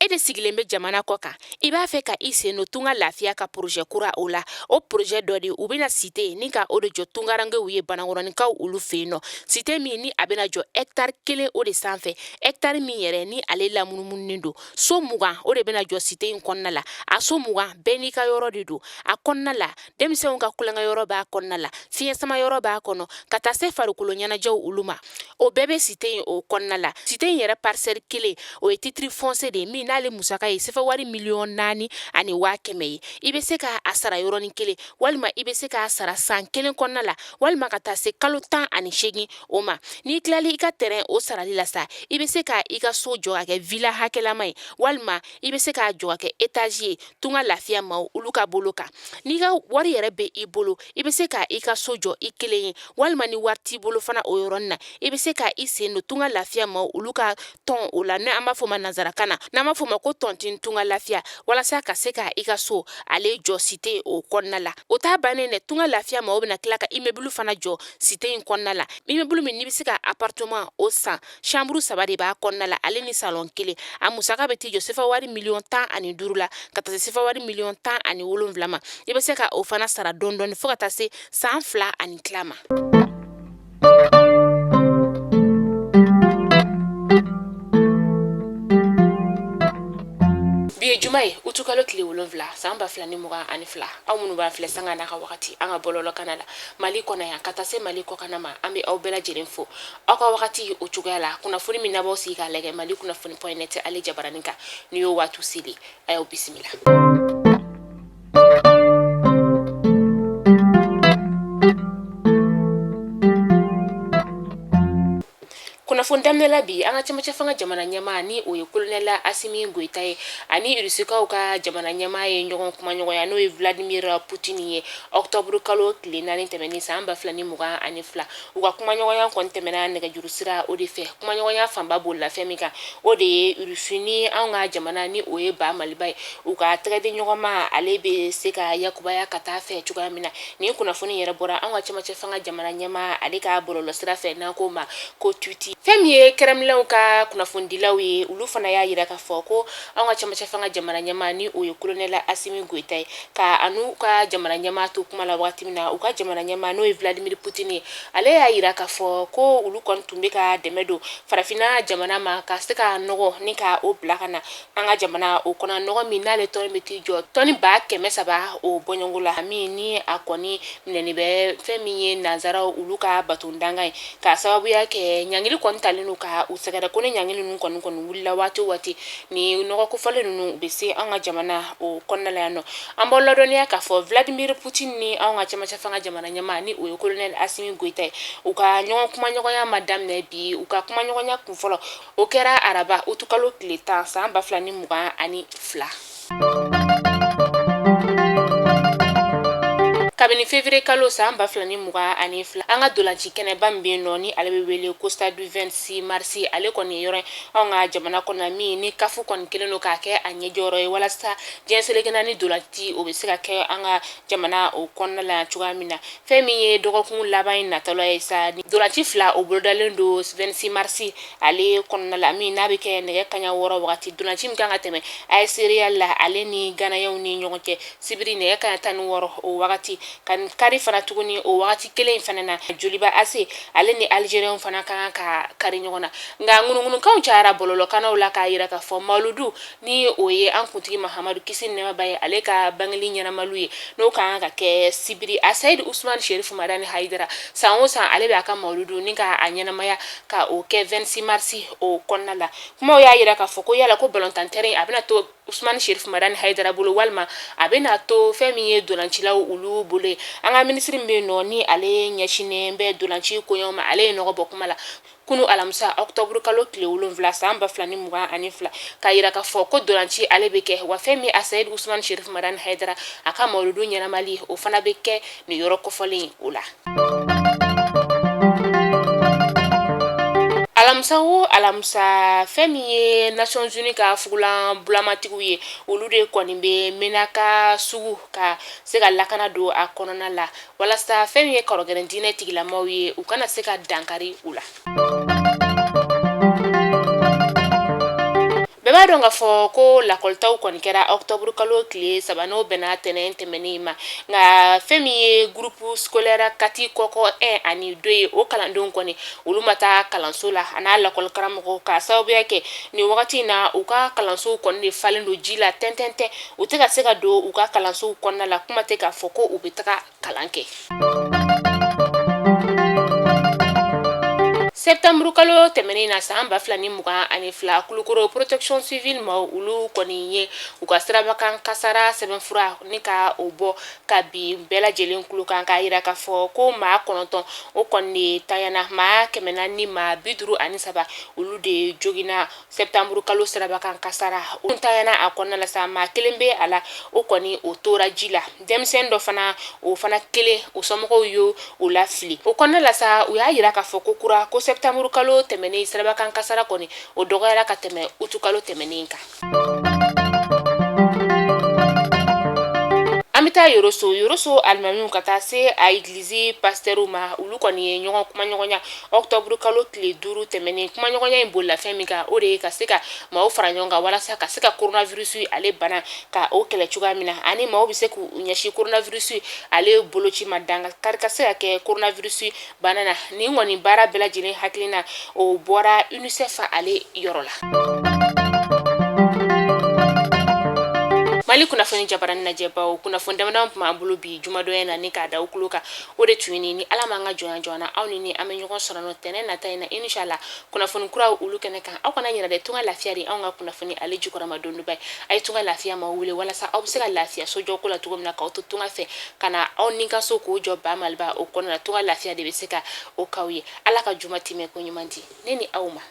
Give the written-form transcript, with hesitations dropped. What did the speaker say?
E de sigilen bɛ jamana kɔ kan, i b'a fɛ ka i sen don Tunga Lafiya ka projet kura o la. O projet dɔ de, u bɛna cité ni ka o de jɔ tungarankew ye, Banankɔrɔninkaw olu fɛ yen nɔ. Cité min ni a bɛna jɔ hectare 1 o de sanfɛ, hectare min yɛrɛ ni ale lamunumununen don. So 20 o de bɛna jɔ cité in kɔnɔna la. A so 20 bɛɛ n'i ka yɔrɔ de don a kɔnɔna la. Denmisɛnw ka tulonkɛ yɔrɔ b'a kɔnɔna la, fiɲɛ sama yɔrɔ b'a kɔnɔ, ka taa se farikolo ɲɛnajɛw olu ma, o bɛɛ bɛ cité in o kɔnɔna la. Cité in yɛrɛ parcelle 1, o ye titre foncier de ye min n'ale musaka ye sefa wari 4,1 miliyɔn ye. I bɛ se k'a sara yɔrɔnin kelen, walima i bɛ se k'a sara san 1 kɔnɔna la, walima ka taa se kalo 18 o ma. N'i tilali i ka terrain o sarali la sa, i bɛ se ka i ka so jɔ ka kɛ villa hakɛlama ye, walima i bɛ se k'a jɔ ka kɛ étage ye. Tunga Lafiya maaw olu ka bolo kan, n'i ka wari yɛrɛ bɛ i bolo, i bɛ se ka i ka so jɔ i kelen ye, walima ni wari t'i bolo fana, o yɔrɔnin na, i bɛ se ka i sen don Tunga Lafiya maaw olu ka tɔn o la, n'an b'a fɔ ma nansarakan na, n'an b'a fɔ ma ko tontine Tunga Lafiya, walasa ka se ka i ka so ale jɔ cité o kɔnɔna la. O t'a bannen dɛ, Tunga Lafiya maaw bɛna tila ka immeuble fana jɔ cité in kɔnɔna la, immeuble min n'i bɛ se ka appartement o san, chambre 3 de b'a kɔnɔna la, ale ni salon 1. A musaka bɛ t'i jɔ sefa wari 15 miliyɔn la, ka taa se sefa wari 17 miliyɔn ma. I bɛ se ka o fana sara dɔɔni dɔɔni fo ka taa se san 2 ani tila ma. Bi ye juma ye, utukalo tile 7, san 2022. Aw minnu b'an filɛ sanga n'a ka wagati an ka bɔlɔlɔkana la Mali kɔnɔ yan, ka taa se Mali kɔkana ma, an bɛ aw bɛɛ lajɛlen fo aw ka wagati o cogoya la. Kunnafoni min n'aw sigi k'a lajɛ Mali kunnafoni point net ale jabaranin kan, n'i y'o waati seli, a y'aw bisimila. Kunnafoni daminɛ la bi, an ka cɛmancɛ fanga jamana ɲɛmaa ni o ye kolonɛli Asimi Goyita ye, ani Rusikaw ka jamana ɲɛmaa ye ɲɔgɔn kumaɲɔgɔnya, n'o ye Vladimir Poutine ye, octobre kalo tile 4 tɛmɛnen san 2022. U ka kumaɲɔgɔnya kɔni tɛmɛna nɛgɛjuru sira o de fɛ. Kumaɲɔgɔnya fanba bolila fɛn min kan, o de ye Rusi ni anw ka jamana ni o ye ba Maliba ye, u ka tɛgɛdiɲɔgɔnma ale bɛ se ka yakubaya ka taa fɛ cogoya min na. Nin kunnafoni yɛrɛ bɔra an ka cɛmancɛ fanga jamana ɲɛmaa ale ka bɔlɔlɔsira fɛ, n'an k'o ma ko tweet. Fɛn min ye Kremlinw ka kunnafonidilaw ye, olu fana y'a jira k'a fɔ ko an ka cɛmancɛ fanga jamana ɲɛmaa ni o ye kolonɛli Asimi Goyita ye, ka a n'u ka jamana ɲɛmaa to kuma la waati min na, u ka jamana ɲɛmaa n'o ye Vladimir Poutine ye, ale y'a jira k'a fɔ ko olu kɔni tun bɛ ka dɛmɛ don farafinna jamana ma ka se ka nɔgɔ ni ka o bila ka na an ka jamana o kɔnɔ, nɔgɔ min n'ale tɔni bɛ t'i jɔ tɔni 300,000 o bɔɲɔgɔnko la, min ni a kɔni minɛni bɛ fɛn min ye nansaraw olu ka baton dankan ye, k'a sababuya kɛ ɲangili kɔni talen don ka u sɛgɛrɛ, ko ni ɲangili ninnu kɔni kɔni wulila waati o waati, ni nɔgɔ kofɔlen ninnu u bɛ se an ka jamana o kɔnɔna la yan nɔ. An b'aw ladɔnniya k'a fɔ Vladimir Poutine ni anw ka cɛmancɛ fanga jamana ɲɛmaa ni o ye kolonɛli Asimi Goyita ye, u ka ɲɔgɔn kumaɲɔgɔnya ma daminɛ bi. U ka kumaɲɔgɔnya kun fɔlɔ, o kɛra araba utukalo tile 10, san 2022. Kabini février kalo san 2022, an ka dolanci kɛnɛba min bɛ yen nɔ ni ale bɛ wele ko stade du 26 mars, ale kɔni ye yɔrɔ anw ka jamana kɔnɔ min ni CAF kɔni kɛlen don k'a kɛ a ɲɛjɔyɔrɔ ye, walasa diɲɛ seleke naani dolanci o bɛ se ka kɛ an ka jamana o kɔnɔna la cogoya min na. Fɛn min ye dɔgɔkun laban in natɔla ye sa, dolanci fila o bolodalen don 26 mars ale kɔnɔna la, min n'a bɛ kɛ nɛgɛ kaɲa 6 wagati. Dolanci min kan ka tɛmɛ AS Real la ale ni Ganayaw ni ɲɔgɔn cɛ sibiri nɛgɛ kaɲa 16 o wagati, ka kari fana tuguni o wagati kelen in fana na, Joliba AC ale ni Algériens fana kan ka kari ɲɔgɔn na. Nka ŋunuŋunukanw cayara bɔlɔlɔkannaw la k'a jira k'a fɔ Mawuludu ni o ye an kuntigi Mahamadu kisi ni nɛɛma b'a ye, ale ka bangeli ɲɛnamaliw ye, n'o kan ka kɛ sibiri. Asayidi Usumani Sherifu Madani Hayidara, san o san ale bɛ a ka Mawuludu ni ka a ɲɛnamaya ka o kɛ 26 mars o kɔnɔna la. Kumaw y'a jira k'a fɔ ko yala ko balontan terrain a bɛna to Usumani Sherifu Madani Hayidara bolo, walima a bɛna to fɛn min ye dolancilaw olu bolo ye. An ka minisiri min bɛ yen nɔ ni ale ɲɛsinnen bɛ dolanci koɲɛw ma, ale ye nɔgɔ bɔ kuma la kunu alamisa octobre kalo tile 7, san 2022, k'a jira k'a fɔ ko dolanci ale bɛ kɛ, wa fɛn min Asayidi Usumani Sherifu Madani Hayidara a ka mawuludu ɲɛnamali, o fana bɛ kɛ nin yɔrɔ kofɔlen o la. Alamisa o alamisa, fɛn min ye Nations Unies ka fugulan bulamatigiw ye, olu de kɔni bɛ Menaka sugu ka se ka lakana don a kɔnɔna la, walasa fɛn min ye karɔgɛrɛn diinɛ tigilamaw ye, u kana se ka dankari u la. Bɛɛ Bɛɛ b'a dɔn k'a fɔ ko lakɔlitaw kɔni kɛra octobre kalo tile 3, n'o bɛnna tɛnɛn tɛmɛnen ma. Nka fɛn min ye groupe scolaire Kati Kɔkɔ 1 ani 2 ye, o kalandenw kɔni, olu ma taa kalanso la, a n'a lakɔli karamɔgɔ, k'a sababuya kɛ nin wagati in na, u ka kalansow kɔni de falen don ji la tɛntɛntɛn. U tɛ ka se ka don u ka kalansow kɔnɔna la, kuma tɛ k'a fɔ ko u bɛ taga kalan kɛ. Septembre kalo tɛmɛnen na san 2022, Kulukoro protection civile maaw, olu kɔni ye u ka sirabakan kasara sɛbɛnfura ni ka o bɔ ka bin bɛɛ lajɛlen tulo kan, k'a yira k'a fɔ ko maa 9, o kɔni de tanyana, maa 453, olu de joginna septembre kalo sirabakan kasara. O tanyana a kɔnɔna la sa, maa kelen bɛ a la, o kɔni o tora ji la. Denmisɛn dɔ fana, o fana kelen, o somɔgɔw ye o lafili o kɔnɔna la sa. U y'a yira k'a fɔ ko kura ko septembre kalo tɛmɛnen sirabakan kasara kɔni, o dɔgɔyara ka tɛmɛ utu kalo tɛmɛnen kan. An bɛ taa Yoroso. Yoroso alimamiw ka taa se a egilizi pasitɛriw ma, olu kɔni ye ɲɔgɔn kumaɲɔgɔnya octobre kalo tile 5 tɛmɛnen. Kumaɲɔgɔnya in bolila fɛn min kan, o de ye ka se ka maaw fara ɲɔgɔn kan walasa ka se ka coronavirus ale bana ka o kɛlɛ cogoya min na, ani maaw bɛ se k'u ɲɛsin coronavirus ale boloci ma, dankari ka se ka kɛ coronavirus bana na. Nin kɔni baara bɛɛ lajɛlen hakilina, o bɔra UNICEF ale yɔrɔ la. Mali kunnafoni jabarani lajɛbaw, kunnafoni damadama tun b'an bolo bi jumadonya na ni k'a da aw tulo kan, o de tun ye nin. Ni Ala m'an ka jɔnya jɔ an na, aw ni an bɛ ɲɔgɔn sɔrɔ nɔ tɛnɛn nata in na, inshallah, kunnafoni kuraw olu kɛnɛ kan. Aw kana ɲinɛ dɛ, Tunga Lafiya de anw ka kunnafoni ale jukɔrɔma donduba ye. A ye Tunga Lafiya maaw wele walasa aw bɛ se ka lafiya sojɔko la cogo min na, k'aw to tunga fɛ ka na aw ni ka so k'o jɔ ba Maliba o kɔnɔna la. Tunga Lafiya de bɛ se ka o k'aw ye. Ala ka juma timɛ ko ɲuman di ne ni aw ma.